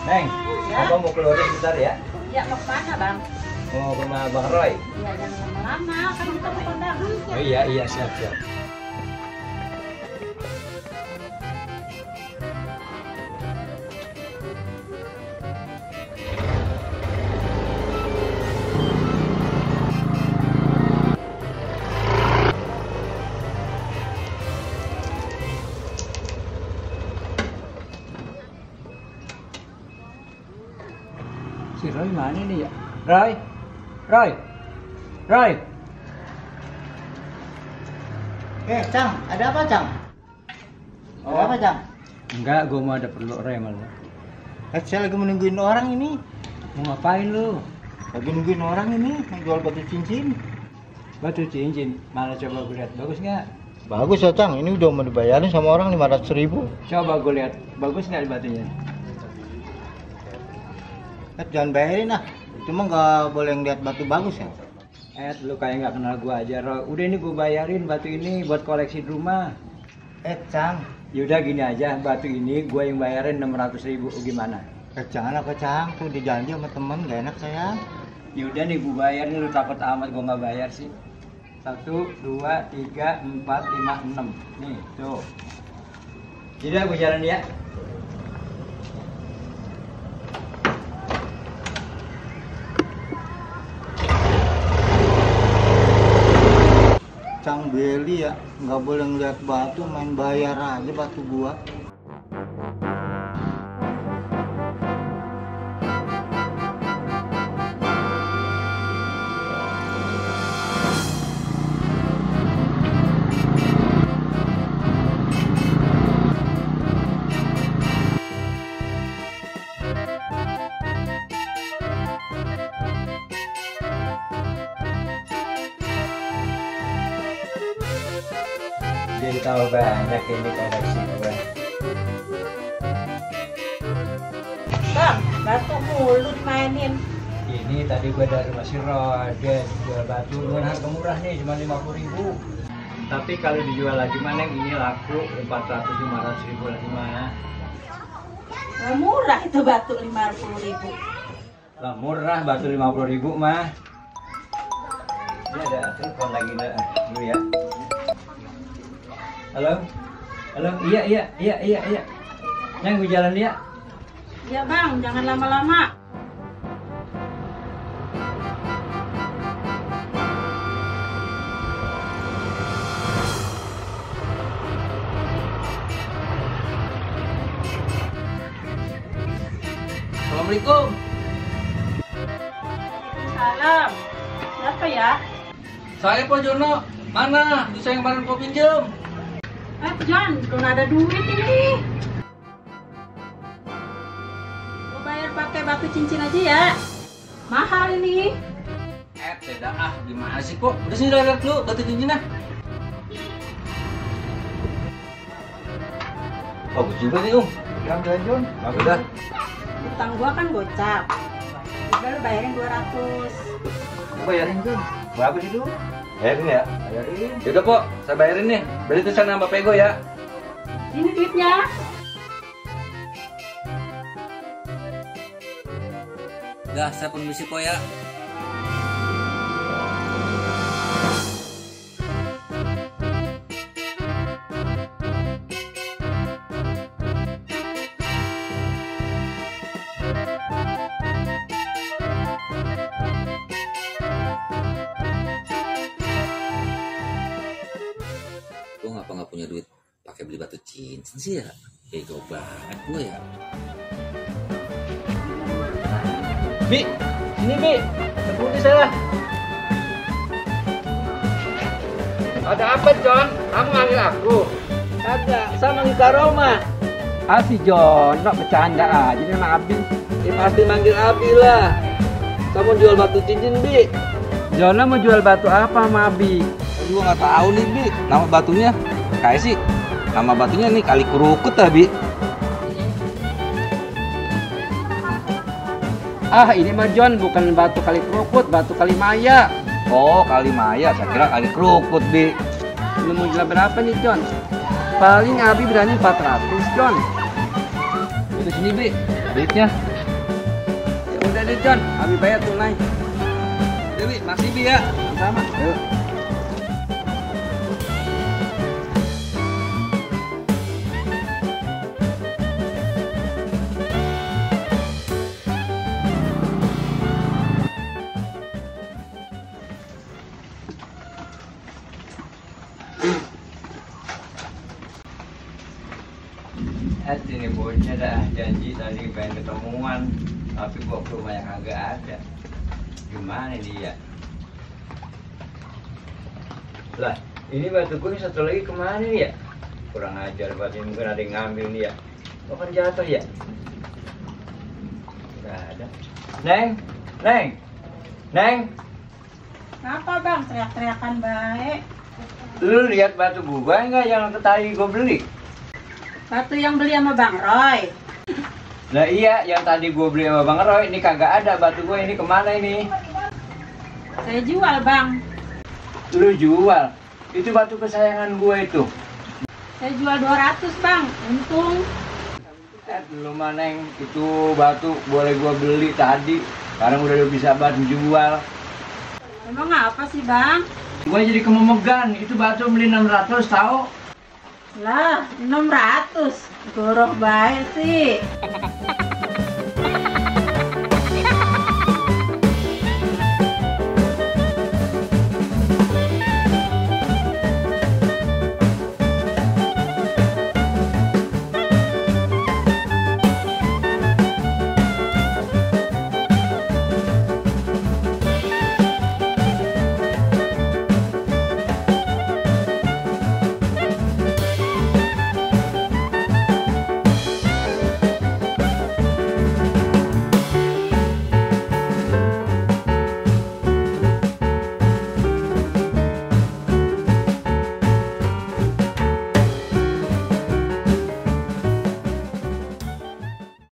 Neng, Ya. abang mau keluar sebentar ya? Ya mau kemana bang? Mau ke rumah Bang Roy? Ya jangan lama-lama, kan kita mau kondangan. Oh iya, siap. Si Roy mana nih ya? Roy. Cang, ada apa, Cang? Ada apa, Cang? Enggak, gua mau ada perlu Roy malu. Saya lagi menungguin orang ini. Mau ngapain lu? Lagi nungguin orang ini, yang jual batu cincin. Batu cincin, mana coba gue lihat, bagus nggak? Bagus ya, Cang. Ini udah mau dibayarin sama orang 500.000. Coba gue lihat, bagus nggak batunya? Jangan bayarin ah. Cuma nggak boleh ngeliat batu bagus ya. Lu kayak nggak kenal gua aja, Roy. Udah ini gua bayarin batu ini buat koleksi di rumah. Cang. Yaudah gini aja, batu ini gua yang bayarin 600.000, gimana? Jangan apa, Cang. Tuh dijanji sama temen, gak enak saya. Yaudah nih gua bayarin, lu takut amat gua nggak bayar sih. 1, 2, 3, 4, 5, 6. Nih, tuh. Yaudah gua jalan ya. Cang beli ya, nggak boleh ngeliat batu, main bayar aja batu gua. Jadi tahu banyak ini koleksi gua. Bang, batu mulu dimainin. Ini tadi gua dari rumah si Roy, dia jual batu dengan harga murah nih, cuma 50.000. Tapi kalau dijual lagi mana yang ini laku 400-500.000 lagi mah. Murah itu batu 50.000. Lah murah batu 50.000 mah. Ini ada telepon lagi dah dulu ya. Halo, iya. Neng gue jalan ya. Ya bang, jangan lama-lama. Assalamualaikum. Salam. Siapa ya? Saya Pak Jono. Mana? Bisa yang kemarin kau pinjam? John, belum ada duit ini. Mau bayar pakai batu cincin aja ya. Mahal ini. Tidak gimana sih kok? Udah sini lihat dulu batu cincinnya. Bagus juga nih Jangan John. Bagus dah. Utang gua kan gocap. Udah lu bayarin 200. Bayarin John. Bagus itu. Bayarin ya? Bayarin. Yaudah Pok, saya bayarin nih. Beli tulisan sama Bapak Ego ya. Ini duitnya. Dah, saya permisi Pok ya. Gue nggak punya duit pakai beli batu cincin sih ya. Ego banget gue ya. Bi, ini Bi, tunggu saya. Ada apa John? Kamu manggil aku? Kagak, saya manggil Kak Roma. Si John, nak bercanda aja nih sama Abi. Pasti manggil Abi lah. Saya mau jual batu cincin, Bi. John mau jual batu apa sama Abi? Gue nggak tahu nih Bi, nama batunya. Kayak sih, nama batunya nih kali kerukut ya Bi. Ini mah John bukan batu kali kerukut, batu kali maya. Oh, kali maya, saya kira kali kerukut Bi. Lu mau jual berapa nih John? Paling Abi berani 400 John. Di sini Bi, duitnya. deh John, Abi bayar tunai. Dewi, makasih Bi ya. Sama. Yuk. Ini bosnya dah janji tadi pengen ketemuan, tapi gua ke rumah yang agak ada. Gimana dia? Lah, ini batu gue satu lagi kemana nih ya? Kurang ajar batu ini, mungkin ada yang ngambil nih ya. Kok kan jatuh ya? Gak ada. Neng, Neng, Neng. Apa bang? Teriak-teriakan baik. Lu lihat batu gua nggak yang tadi gua beli? Batu yang beli sama Bang Roy. Lah iya, yang tadi gua beli sama Bang Roy, ini kagak ada batu gua ini kemana ini? Saya jual bang. Lu jual? Itu batu kesayangan gua itu. Saya jual 200 bang. Untung. Lu Neng, itu batu boleh gua beli tadi. Sekarang udah bisa bantu jual. Emang apa sih bang? Gua jadi kememegan, itu batu beli 600 tahu? Lah 600. Gorok baik sih.